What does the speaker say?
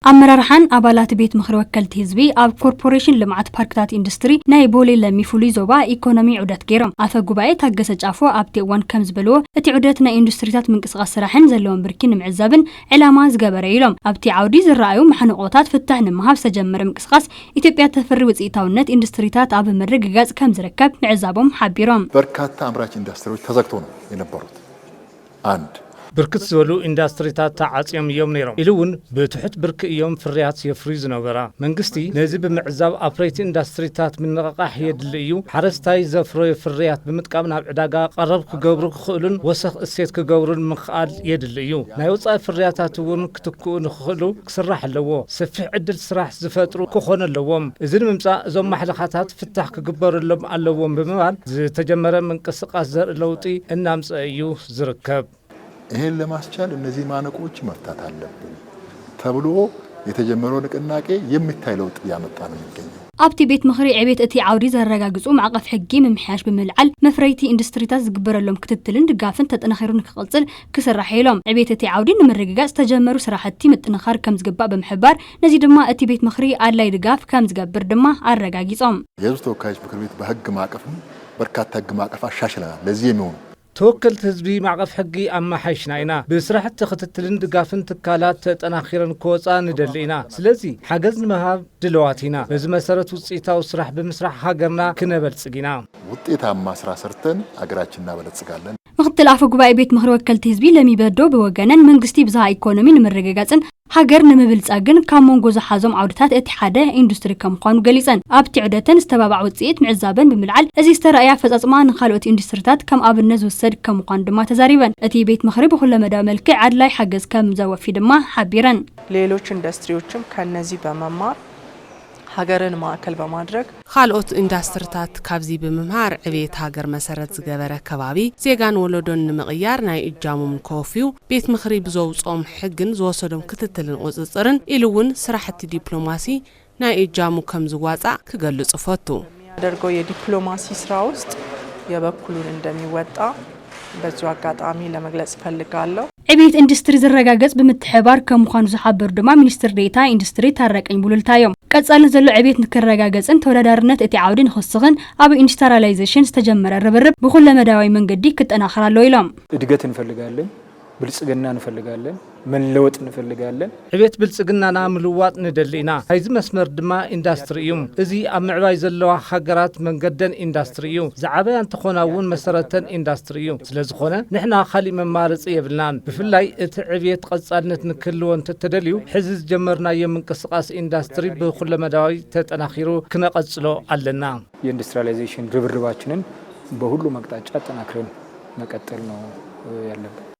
ኣመራርሓን ኣባላት ቤት ምኽሪ ወከልቲ ህዝቢ ኣብ ኮርፖሬሽን ልምዓት ፓርክታት ኢንዱስትሪ ናይ ቦሌ ለሚ ፍሉይ ዞባ ኢኮኖሚ ዑደት ገይሮም። ኣፈ ጉባኤ ታገሰ ጫፎ ኣብቲ እዋን ከም ዝበልዎ፣ እቲ ዑደት ናይ ኢንዱስትሪታት ምንቅስቓስ ስራሕን ዘለዎም ብርኪ ንምዕዛብን ዕላማ ዝገበረ እዩ ኢሎም። ኣብቲ ዓውዲ ዝረኣዩ ማሕንቆታት ፍታሕ ንምሃብ ዝተጀመረ ምንቅስቓስ ኢትዮጵያ ተፍሪ ውፅኢታውነት ኢንዱስትሪታት ኣብ ምርግጋፅ ከም ዝርከብ ምዕዛቦም ሓቢሮም። በርካታ አምራች ኢንዱስትሪዎች ተዘግተው ነው የነበሩት። አንድ ብርክት ዝበሉ ኢንዱስትሪታት ተዓፅዮም እዮም ነይሮም ኢሉ እውን ብትሑት ብርኪ እዮም ፍርያት የፍርዩ ዝነበራ። መንግስቲ ነዚ ብምዕዛብ ኣፍረይቲ ኢንዱስትሪታት ምንቕቓሕ የድሊ እዩ። ሓረስታይ ዘፍረዮ ፍርያት ብምጥቃም ናብ ዕዳጋ ቀረብ ክገብሩ ክኽእሉን ወሰኽ እሴት ክገብሩን ምኽኣል የድሊ እዩ። ናይ ወፃኢ ፍርያታት እውን ክትክኡ ንክኽእሉ ክስራሕ ኣለዎ። ሰፊሕ ዕድል ስራሕ ዝፈጥሩ ክኾኑ ኣለዎም። እዚ ንምምፃእ እዞም ማሕለኻታት ፍታሕ ክግበረሎም ኣለዎም ብምባል ዝተጀመረ ምንቅስቃስ ዘርኢ ለውጢ እናምፀአ እዩ ዝርከብ። ይህን ለማስቻል እነዚህ ማነቆዎች መፍታት አለብን ተብሎ የተጀመረው ንቅናቄ የሚታይ ለውጥ እያመጣ ነው የሚገኘው። ኣብቲ ቤት ምኽሪ ዕቤት እቲ ዓውዲ ዘረጋግፁ ማዕቐፍ ሕጊ ምምሕያሽ ብምልዓል መፍረይቲ ኢንዱስትሪታት ዝግበረሎም ክትትልን ድጋፍን ተጠናኺሩ ንክቕፅል ክስራሕ ኢሎም። ዕቤት እቲ ዓውዲ ንምርግጋፅ ዝተጀመሩ ስራሕቲ ምጥንኻር ከም ዝግባእ ብምሕባር፣ ነዚ ድማ እቲ ቤት ምኽሪ ኣድላይ ድጋፍ ከም ዝገብር ድማ ኣረጋጊፆም። የህዝብ ተወካዮች ምክር ቤት በህግ ማዕቀፍም በርካታ ህግ ማዕቀፍ አሻሽለናል። ለዚህ የሚሆኑ ተወከልቲ ህዝቢ ማዕቐፍ ሕጊ ኣመሓይሽና ኢና። ብስራሕቲ ክትትልን ድጋፍን ትካላት ተጠናኺረን ክወፃ ንደሊ ኢና። ስለዚ ሓገዝ ንምሃብ ድለዋት ኢና። በዚ መሰረት ውፅኢታዊ ስራሕ ብምስራሕ ሃገርና ክነበልፅግ ኢና። ውጤታማ ስራ ሰርተን አገራችን እናበለጽጋለን። ምክትል ኣፈ ጉባኤ ቤት ምኽሪ ወከልቲ ህዝቢ ለሚ በዶ ብወገነን፣ መንግስቲ ብዝሃ ኢኮኖሚ ንምርግጋፅን ሃገር ንምብልፃግን ካብ መንጎ ዝሓዞም ዓውድታት እቲ ሓደ ኢንዱስትሪ ከም ምዃኑ ገሊፀን። ኣብቲ ዑደተን ዝተባባዕ ውፅኢት ምዕዛበን ብምልዓል፣ እዚ ዝተረኣየ ኣፈፃፅማ ንካልኦት ኢንዱስትሪታት ከም ኣብነት ዝውሰድ ከም ምዃኑ ድማ ተዛሪበን። እቲ ቤት ምኽሪ ብኩለመዳዊ መልክዕ ኣድላይ ሓገዝ ከም ዘወፊ ድማ ሓቢረን። ሌሎች ኢንዱስትሪዎችም ከነዚህ በመማር ሀገርን ማዕከል በማድረግ ካልኦት ኢንዳስትሪታት ካብዚ ብምምሃር ዕብየት ሃገር መሰረት ዝገበረ ከባቢ ዜጋን ወለዶን ንምቕያር ናይ እጃሞም ከወፍዩ ቤት ምኽሪ ብዘውፅኦም ሕግን ዝወሰዶም ክትትልን ቁፅፅርን ኢሉ እውን ስራሕቲ ዲፕሎማሲ ናይ እጃሙ ከም ዝዋፃእ ክገልፅ እፈቱ። የሚያደርገው የዲፕሎማሲ ስራ ውስጥ የበኩሉን እንደሚወጣ በዚሁ አጋጣሚ ለመግለጽ እፈልጋለሁ። ዕብየት ኢንዱስትሪ ዝረጋገፅ ብምትሕባር ከም ምዃኑ ዝሓበሩ ድማ ሚኒስትር ዴኤታ ኢንዱስትሪ ታረቀኝ ቡሉልታ እዮም። ቀፃልነት ዘሎ ዕብየት ንክረጋገፅን ተወዳዳርነት እቲ ዓውዲ ንክስኽን ኣብ ኢንዱስትሪያላይዜሽን ዝተጀመረ ርብርብ ብኩለመዳያዊ መንገዲ ክጠናኸር ኣለዎ ኢሎም። እድገት እንፈልጋለን፣ ብልጽግና እንፈልጋለን፣ መለወጥ እንፈልጋለን። ዕቤት ብልጽግናና ምልዋጥ ንደሊ ኢና። ናይዚ መስመር ድማ ኢንዳስትሪ እዩ። እዚ ኣብ ምዕባይ ዘለዋ ሃገራት መንገደን ኢንዳስትሪ እዩ። ዝዓበያ እንተኾና እውን መሰረተን ኢንዳስትሪ እዩ። ስለ ዝኾነ ንሕና ካሊእ መማረፂ የብልናን። ብፍላይ እቲ ዕብየት ቀፃልነት ንክህልዎ እንተተደልዩ ሕዚ ዝጀመርናዮ ምንቅስቃስ ኢንዳስትሪ ብኩለመዳያዊ ተጠናኺሩ ክነቐፅሎ ኣለና። የኢንዱስትሪያላይዜሽን ርብርባችንን በሁሉም አቅጣጫ አጠናክረን መቀጠል ነው ያለብን።